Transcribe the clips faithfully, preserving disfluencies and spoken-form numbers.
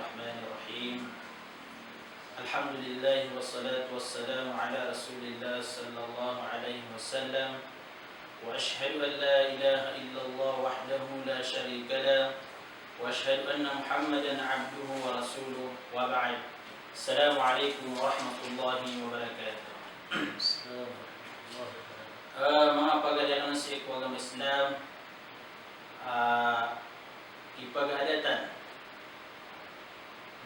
الرحمن الرحيم. الحمد لله والصلاة والسلام على رسول الله صلى الله عليه وسلم. وأشهد أن لا إله إلا الله وحده لا شريك له. وأشهد أن محمدا عبده ورسوله. وبعد. السلام عليكم ورحمة الله وبركاته. Ah, manga pagari akn sii ko agama Islam, ah, ipagaadatan.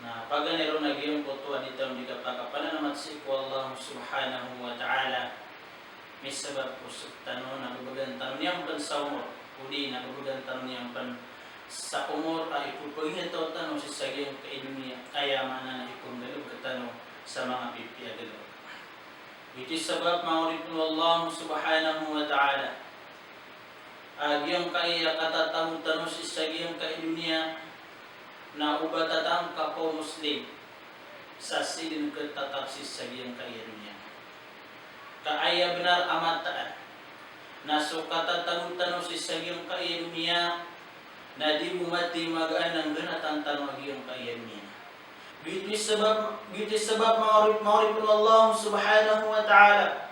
Na paganay ron a giyangkoto a di tano di kapakapananamat sii ko Allah Subhanahu wa Ta'ala. Misabap ko so tano na bebegen tano niyan pen sa omor, odi na bebegen tano niyan pen sa omor a ipepaginetaw tano sii sa giyangkai a doniya, aya maana na ipenggalebek tano sa manga pipiya a galebek. Ito i sabap, manga oripen o Allah Subhanahu wa Ta'ala, a giyangkai a katatago tano sii sa giyangkai a doniya na o ba tatangka ko Muslim sa sii den ketatap sii sa giyangkai a doniya. Ka aya benar a mataan na so katatago tano sii sa giyangkai a doniya na di bo mati magaan a nggenatan tano a giyangkai a doniya. Giyoto i sabap, giyoto i sabap, manga ori-, manga oripen o Allah Subhanahu wa Ta'ala,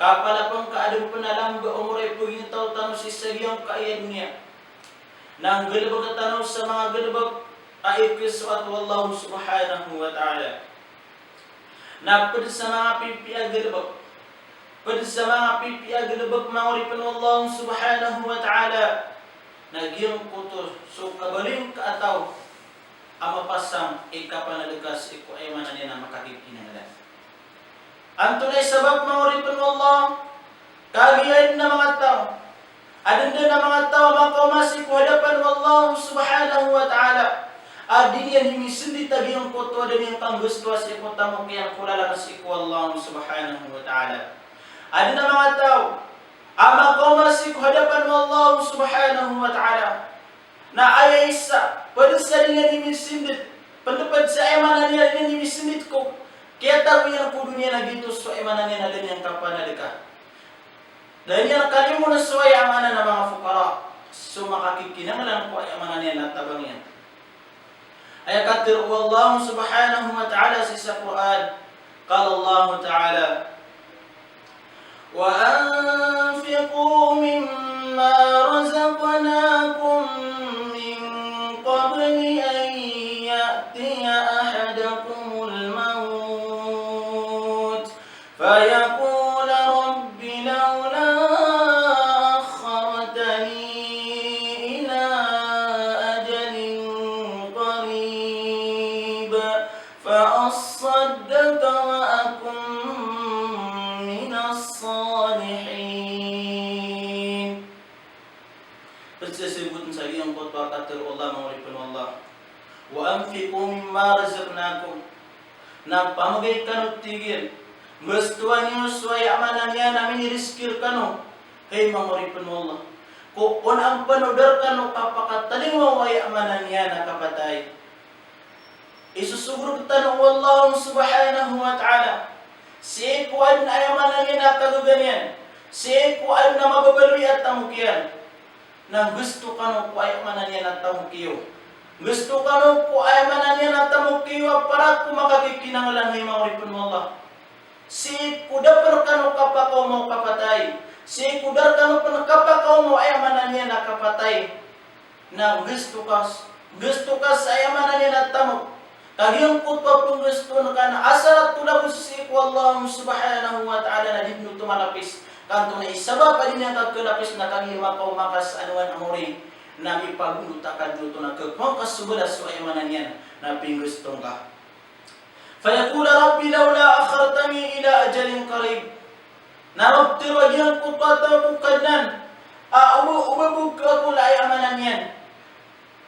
ka palapeng ka aden pen a lamba a omor a ipeginetaw tano sii sa giyangkai a doniya, na nggalebek tano sa manga galebek a ikesoat o Allah Subhanahu wa Ta'ala. Na ped sa manga pipiya a galebek, ped sa manga pipiya a galebek, manga oripen o Allah Subhanahu wa Ta'ala, na giyangkoto so kabaloy ngka a taw a mapasang i kapanadeka sii ko aya maana niyan a makakikinanglan. Antonaa i sabap, manga oripen o Allah? Kagiya aden a manga taw, aden den a manga taw a makaoma sii ko hadapan o Allah Subhanahu wa Ta'ala a di niyan imisendit a giyangkoto a da niyan kanggastoa sii ko tamok iyan ko lalan sii ko Allah Subhanahu wa Ta'ala. Aden a manga taw a makaoma sii ko hadapan o Allah Subhanahu wa Ta'ala na aya isa, ped sa di niyan imisendit, ped, ped sa aya maana niyan di niyan imisendit ko kiyatago iyan ko doniya na giyoto so aya maana niyan a da niyan kapanadeka. Da niyan kalimoon so aya maana na manga fuqara, so makakikinanglan ko aya maana niyan a tabang iyan. Aya katharo o Allah Subhanahu wa Ta'ala sii sa Qur'an, qala Allahu Ta'ala, وأنفقوا مما رزقناكم من قبل أن يأتي أحدكم الموت فيقول رب لولا أخرتني إلى أجل قريب فأصدق وأكن من الصالحين. Ped sa sabot sa giyangkoto a katharo o Allah, manga oripen o Allah, wa anfiqu mimma razaqnakum. Na pamagay kano, tig iyan, gastoa niyo so aya maana niyan a minirizki rekano, hay manga oripen o Allah, ko onaan pano da rekano kapakatalingoma o aya maana niyan a kapatay. Isosogo rektano o Allah Subhanahu wa Ta'ala sii ko aden a aya maana niyan a kagaga niyan, sii ko aden a mababaloy a tamok iyan. Na gasto kano ko aya maana niyan a tamok iyo. Gasto kano ko aya maana niyan a tamok iyo a para ko makakikinanglan, hay manga oripen o Allah. Sii ko da pen rekano kapakaoma o kapatay. Sii ko da rekano pen kapakaoma o aya maana niyan a kapatay. Na gasto ka, gasto ka sa aya maana niyan a tamok. Ka giyangkoto a penggastoon ka na asar a tolabos sii ko Allah Subhanahu wa Ta'ala na di den oto malapis. Ka antonaa i sabap a di niyan kakalapis na kagiya makaoma ka sa adowan a mori na mipagondot ka den oto na khakowa ngka so balas o aya maana niyan na penggastoon ka. Fayaqula rabbi lawla akhartani ila ajalin qarib. Na magtero a giyangkoto a taw ko Kadnan a o ba, o ba bo khakola aya maana niyan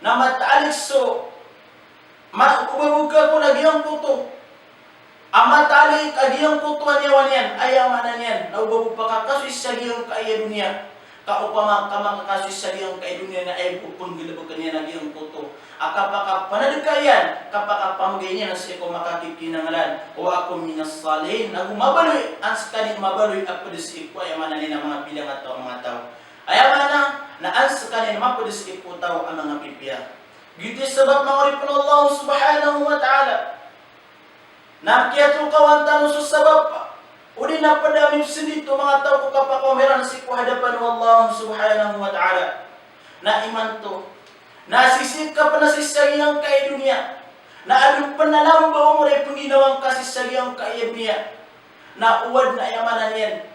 na mataalik so, ma, o ba bo khakola giyangkoto a mataalik a giyangkoto a niyawa niyan, aya maana niyan na o ba bo pakakasoy sa giyangkai a doniya. Ka opama ka makakasoy sa giyangkai a doniya na aya bo penggalebeken iyan a giyangkoto a kapakapanadeka iyan, kapakapamagay niyan sii ko makakikinanglan, wa akun minas salihin, na go mabaloy, an sekaniyan mabaloy a ped sii ko aya maana niyan a manga bilang a taw, a manga taw. Aya maana na an sekaniyan maped sii ko taw a manga pipiya. Giyoto i sabap, manga oripn o Allah subhanahu wa ta'ala, na kiyatokawan tano so sabap, odi na pd a mipsndit o manga taw ko kapakaomiran sii ko hadapan o Allah subhanahu wa ta'ala. Na imanto, na sisii ka pn a sii sa giyangkai a doniya, na adn pn a lamba o omor i pngginawang ka sii sa giyangkai a doniya. Na o adn a aya maana niyan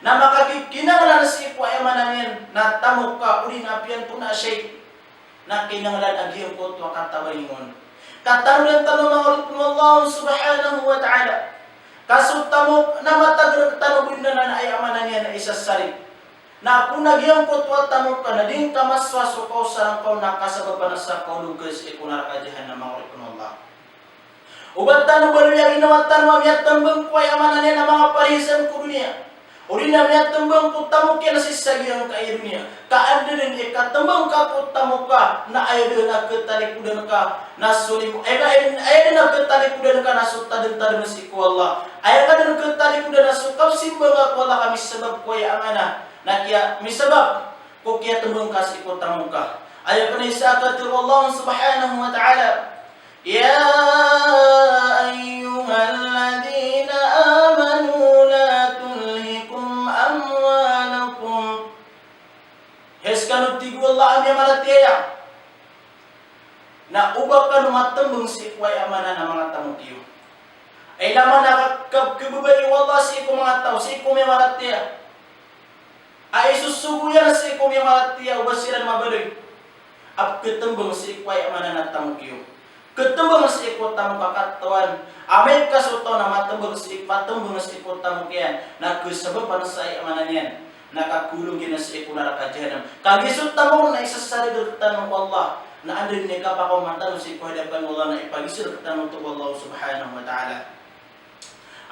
na makakikinanglan sii ko aya maana niyan na tamok ka odi na apiya antonaa sii, na kinanglan a giyangkoto a katabaring on. Ka tanodan tano, manga oripn o Allah subhanahu wa ta'ala, ka so tamok na matago rktano bo dn anan a aya maana niyan na isasarig. Na ago na giyangkoto a tamok ka na di ngka masowa so kaosaran ka on na kasabapan sa kaolog ka sii ko naraka jahannam, manga oripn o Allah. O ba tano baloy a ginawa tano a miyatmbang ko aya maana niyan na manga parihisan ko doniya, odi na miyatmbang ko tamok iyan sii sa giyangkai a doniya. Ka anda dn i katmbang ka ko tamok ka na aya dn a khatalikodan ka na so limo, aya, aya, aya dn a khatalikodan ka na so tadmtadm sii ko Allah. Aya ka dn khatalikodan na so kapsimba ngka ko Allah ka misabap ko aya maana na kiya, misabap ko kiyatmbang ka sii ko tamok ka. Aya pn a isa a katharo o Allah subhanahu wa ta'ala, يا أيها الذين آمنوا لا تلهكم أموالكم. Hay skano, tig o Allah, a miyamaratiyaya, na o ba kano matmbang sii ko aya maana na manga tamok iyo. Ay laman a ka, ka, kababaya o Allah sii ko manga taw, sii ko miyamaratiyaya a isosogo iran sii ko miyamaratiyaya o ba siran mabaloy a pkhatmbang sii ko aya maana na tamok iyo. Khatmbang sii ko tamok a katawan. Amay ka so taw na matmbang sii, matmbang sii ko tamok iyan, na khasabapan sa aya maana niyan na kakolog iyan sii ko naraka jahannam. Kagiya so tamok na isasarig rktano o Allah, na anda dn i kapakaoma tano sii ko hadapan o Allah na ipagiza rktano oto o Allah subhanahu wa ta'ala.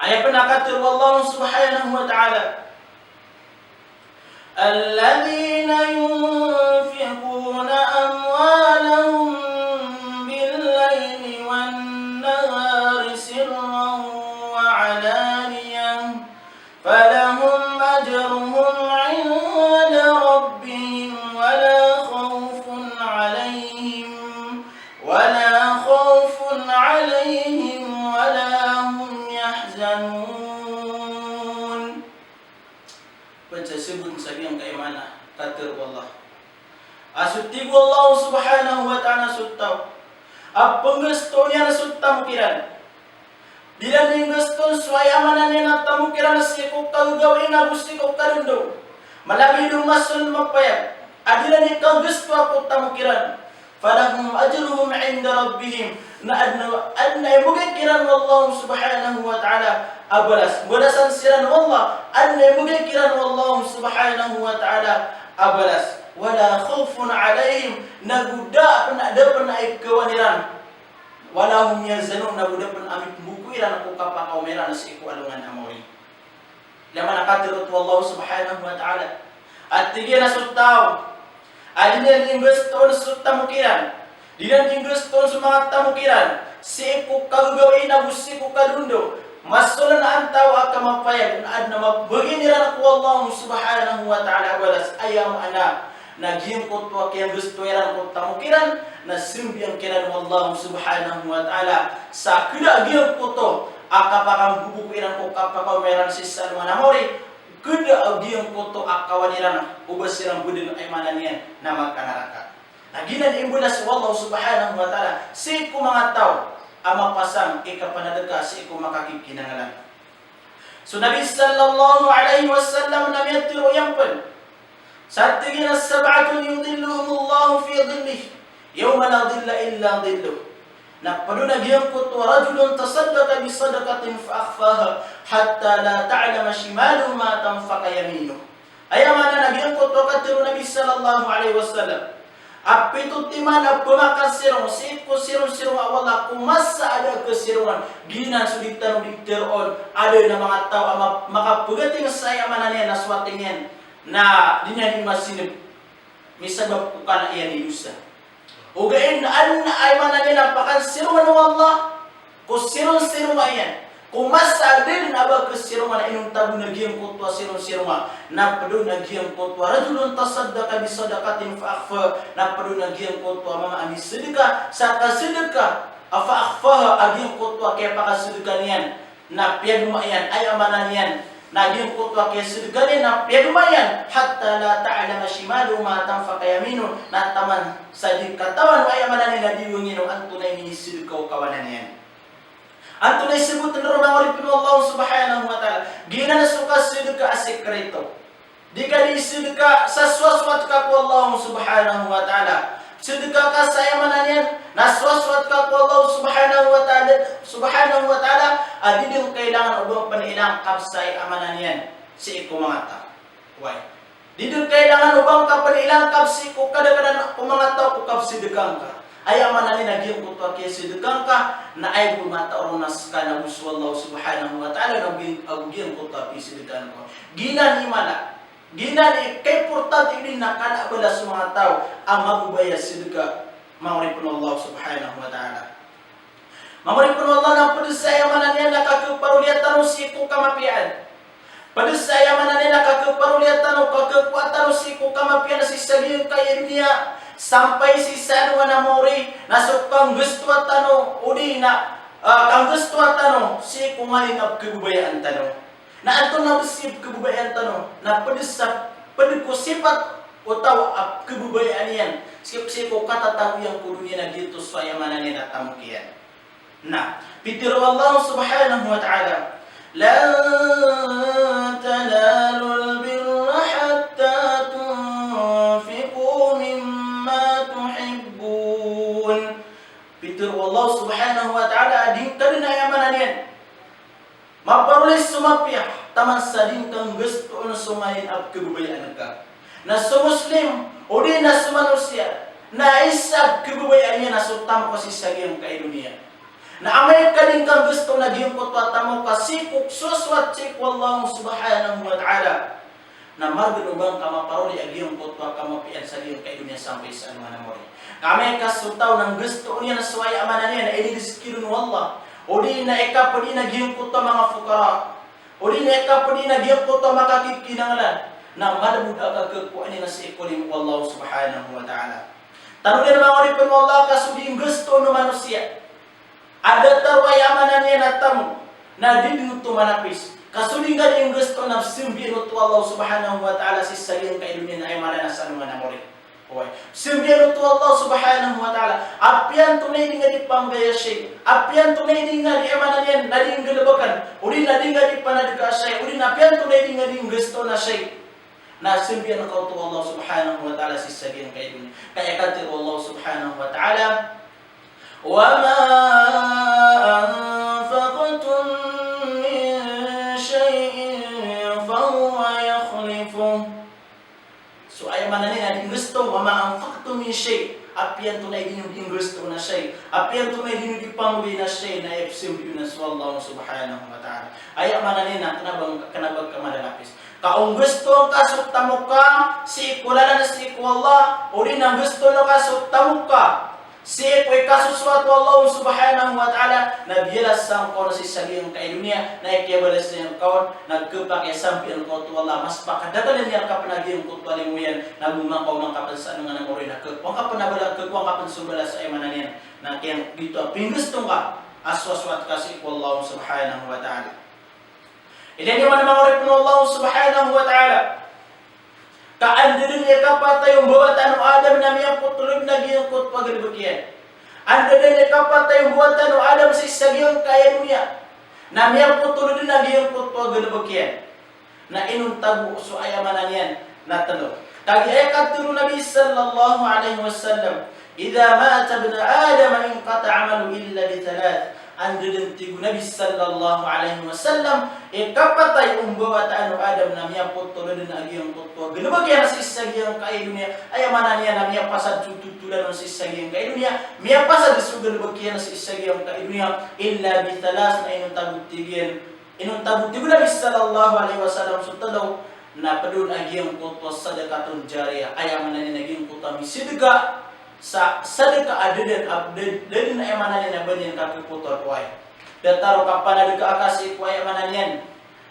Aya pn a katharo o Allah subhanahu wa ta'ala, الذين ينفقون أموالهم بالليل والنهار سرا وعلانية فلهم أجرهم عند ربهم ولا خوف عليهم، ولا خوف عليهم ولا هم يحزنون. Pd sa sabot sa giyangkai a maana, katharo o Allah a so tig o Allah subhanahu wa ta'ala, so taw a pnggastoon iyan so tamok iran, di iran inggastoon so aya maana niyan na tamok iran sii ko kagagawii ago sii ko kadondo, malagid o masold, mapayag a di iran ikagastoa ko tamok iran, فلهم أجرهم عند ربهم. Na adn a, adn a imbgay kiran o Allah subhanahu wa ta'ala a balas. Balasan siran o Allah, adn a imbgay kiran o Allah subhanahu wa ta'ala a balas. ولا خوف عليهم. Na go da pn a, da pn a ikawan iran. ولا هم يحزنون. Na go da pn a mipmboko iran ko kapakaoma iran sii ko alongan a maori. Ilay man a katharo oto o Allah subhanahu wa ta'ala a tig iyan a so taw a di niyan inggastoon so tamok iran, di niyan inggastoon so manga tamok iran sii ko kagagawii ago sii ko kadondo, masold na antawaa ka mapayag, na adn a mapmbgay iran ko Allah subhanahu wa ta'ala a balas. Aya maana na giyangkoto a kiyanggastoa iran ko tamok iran na smbiyang kiran o Allah subhanahu wa ta'ala sa kda a giyangkoto a kapakamboboko iran ko kapakaoma iran sii sa alongan a maori, kda a giyangkoto a kawan iran o ba siran bo dn, aya maana niyan na makanaraka. Na giyanan i imbalas o Allah subhanahu wa ta'ala sii ko manga taw a mapasang i kapanadka sii ko makakikinanglan. So Nabi sallallahu alaihi wasallam na miyatharo iyan pn sa tig iyan a, سبعة يظلهم الله في ظله يوم لا ظل إلا ظله. Na pd on a giyangkoto a رجل تصدق بصدقة فأخفاها حتى لا تعلم شماله ما تنفق يمينه. Aya maana na giyangkoto a katharo o Nabi sallallahu alaihi wasallam a pito timan a pmakan sirong sii ko sirong-sirong a Allah ko masa a da a khasirong on. Giyanan so di tano di tharoon a adn a manga taw a ma-, makapagating sa aya maana niyan na so ating iyan na di niyan di masinb misabap ko kna iyan i dosa. Ogaid na adn a aya maana niyan na pakansirongan o Allah ko sirong-sirong iyan, O masa a da dn a ba kasironga na inonta bo na giyangkoto a siron-sironga, na pd on a giyangkoto a rajulun tasaddaqa bi sadaqatin fa akhfaha, na pd on a giyangkoto a mama a misadka sa kasadka a fa akhfaha, a giyangkoto a kiyapakasadka niyan na piyagoma iyan, aya maana niyan na giyangkoto a kiyasadka niyan na piyagoma iyan, hatta la ta'lama shimaluhu ma tunfiqu yaminuhu, na taman sa di katawan o, aya maana niyan na di wangin o antonaa i minisadka o kawanan iyan. Antonaa i sabotn roo, manga oripn o Allah subhanahu wa ta'ala? Giyanan so kasadka a sikreto. Di ka di sadka sa sowasowat ka ko Allah subhanahu wa ta'ala. Sadka ka sa aya maana niyan na sowasowat ka ko Allah subhanahu wa ta'ala, subhanahu wa ta'ala, a di dn kailangan o ba pn ilangkap sa aya maana niyan sii ko manga taw. Oway. Di dn kailangan o ba ngka pn ilangkap sii ko kadaklan ko manga taw ko kapsadka ngka. Aya maana niyan na giyangkoto a kiyasadka ngka na aya bo matao ron na ska na bo so Allah subhanahu wa ta'ala na bo giyan, ago giyangkoto a piyasadka ngka. Giyanan i mala, giyanan i kaimportante odi na kala a balas o manga taw a mababaya sadka, manga oripn o Allah subhanahu wa ta'ala. Manga oripn o Allah, na pd sa aya maana niyan na kakhaparoliya tano sii ko kamapiyaan. Pd sa aya maana niyan na kakhaparoliya tano, kakhakowa tano sii ko kamapiyaan sii sa giyangkaya doniya, sampay sii sa alongan a mawri, na so kanggastowa tano, odi na, ah, kanggastowa tano sii ko manga pkhababayaan tano. Na antonaa bo sii pkhababayaan tano? Na pd sa, pd ko sipat o taw a pkhababayaan iyan sii, sii ko katatago iyan ko doniya na giyoto so aya maana niyan na tamok iyan. Na pitharo o Allah subhanahu wa ta'ala, "Lan tanalul birra hatta tunfiqu mimma tuhibbun." Pitharo o Allah subhanahu wa ta'ala a di ngka dn, aya maana niyan, maparoli so mapiya taman sa di ngka nggastoon so manga pkhababayaan ka. Na so Muslim, odi na so manosiya, na isa a pkhababayaan iyan na so tamok sii sa giyangkaya doniya. Na amay ka di ngka nggastoon a giyangkoto a tamok sii ko sowasowat sii ko Allah subhanahu wa ta'ala, na margn o ba ngka maparoli a giyangkoto a kamapiyaan sa giyangkaya doniya sampay sa alongan a mawri. Ka amay ka so taw na nggastoon iyan so aya maana niyan na inirizki ron o Allah, odi na ikapd iyan a giyangkoto a manga fukara, odi na ikapd iyan a giyangkoto a makakikinanglan, na malbod a kakhakowa niyan sii ko limo o Allah subhanahu wa ta'ala. Tanodi na manga oripn o Allah, ka so di nggastoon o manosiya a datar o aya maana niyan na tamok, na di dn oto manapis. Ka so di ngka di nggastoon na pzambiyan oto o Allah subhanahu wa ta'ala sii sa giyangkaya doniya na aya maana niyan sa alongan a mawri. Oway. Pzambiyan oto o Allah subhanahu wa ta'ala. Apiya antonaa i di ngka di pambayasay. Apiya antonaa i di ngka di, aya maana niyan na di nggalbkn, odi na di ngka di panadkasay, odi na apiya antonaa i di ngka di nggastoon a shay, na pzambiyan ka oto o Allah subhanahu wa ta'ala sii sa giyangkaya doniya. Ka aya katharo o Allah subhanahu wa ta'ala, "Wa ma anfaqtum min shay'in fahuwa yukhlifuh." So aya maana niyan na di nggastoon, "Wa ma anfaqtum min shay'." Apiya antonaa i di niyo di nggastoon a shay, apiya antonaa i di niyo di pambayaan a shay, na aya pzambiyan on so Allah subhanahu wa ta'ala. Aya maana niyan na kna ba, kna ba ngka malalapis. Ka o nggastoon ka so tamok ka sii ko lalan sii ko Allah, odi na nggastoon ka so tamok ka sii ko ikasosowat o Allah subhanahu wa ta'ala, na biyalasan ka on sii sa giyangkaya doniya, na ikiyabalas iyan ka on, na khapakay a sambiyan ka oto o Allah, mas pakadakl iyan a kapnagiyangkoto a limo iyan, na gomangkaw man ka pn sa alongan a mawri, na khakowa ka pn a bala, khakowa ka pn so balas, aya maana niyan na kiyang gioto a pinggasto ngka a sowasowat ka sii ko Allah subhanahu wa ta'ala. Ilay niyo man, manga oripn o Allah subhanahu wa ta'ala, ka anda dn i kapatay o mbawataan o Adam na miyapothol dn a giyangkoto a galbk iyan. Anda dn i kapatay o mbawataan o Adam sii sa giyangkaya doniya na miyapothol dn a giyangkoto a galbk iyan. Na inonta bo so, aya maana niyan na tlo. Kagiya aya katharo o Nabi sallallahu alaihi wasallam, "Idha mata ibnu Adam inqata'a amaluhu illa bi thalath." Anda dn, tig o Nabi sallallahu alaihi wasallam, i kapatay o mbawataan o Adam na miyapothol dn a giyangkoto a galbk iyan sii sa giyangkaya doniya. Aya maana niyan na miyapasad so totholan on sii sa giyangkaya doniya. Miyapasad so galbk iyan sii sa giyangkaya doniya. Illa bi thalath, na inonta bo, tig iyan, inonta bo, tig o Nabi sallallahu alaihi wasallam, so tlo, na pd on a giyangkoto a sadaqatun jariyah. Aya maana niyan na giyangkoto a misadka sa sadka a da dn, a da, da dn, aya maana niyan na ba niyan kakhapotol, oway. Datar o kapanadka ka sii ko aya maana niyan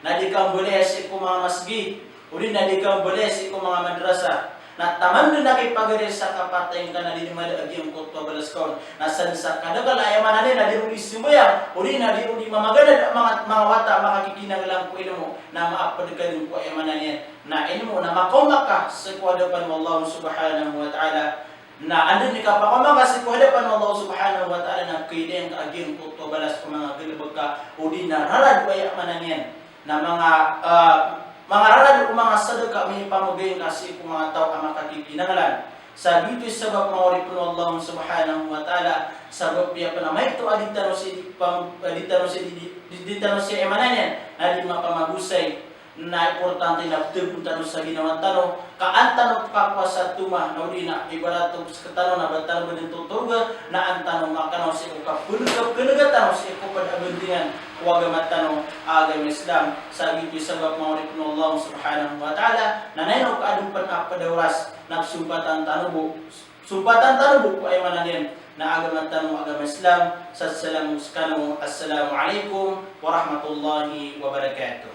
na di ka mbalay sii ko manga masgit, odi na di ka mbalay sii ko manga madrasa. Na taman dn a kipagari sa kapatay ngka na di dn mala a giyangkoto a balas ka on. Na sadn sa kadakl a aya maana niyan na di ron di sambayang, odi na di ron di mamaganad a manga, manga wata a makakikinanglan ko ilmo, na maapd ka dn ko aya maana niyan na ilmo na makaoma ka sii ko hadapan o Allah subhanahu wa ta'ala. Na anda dn i kapakaoma ka sii ko hadapan o Allah subhanahu wa ta'ala na kailay ngka a giyangkoto a balas ko manga galbk ka, odi na rarad o aya maana niyan na manga, ah, manga rarad o manga sadka a mipamagay ngka sii ko manga taw a makakikinanglan. Sa giyoto i sabap, manga oripn o Allah subhanahu wa ta'ala, sabap aya pn a maito a di tano sii di pam-, a di tano sii di, di, di tano sii aya maana niyan na di mapamagosay. Na importante na pthagon tano sa ginawa tano, ka an tano pkakowa sa toma, na odi na ibarat o sktano na ba tano ba dn totorog, na an tano makanaw sii ko kapnga, kapnga tano sii ko pd a bandingan ko agama tano a agama Islam. Sa giyoto i sabap, manga oripn o Allah subhanahu wa ta'ala, na ino ka adn pn a pd a oras, na psompatan tano bo, psompatan tano bo ko aya maana niyan na agama tano a agama Islam. Sa salam skano, Assalamu alaikum warahmatullahi wabarakatuh.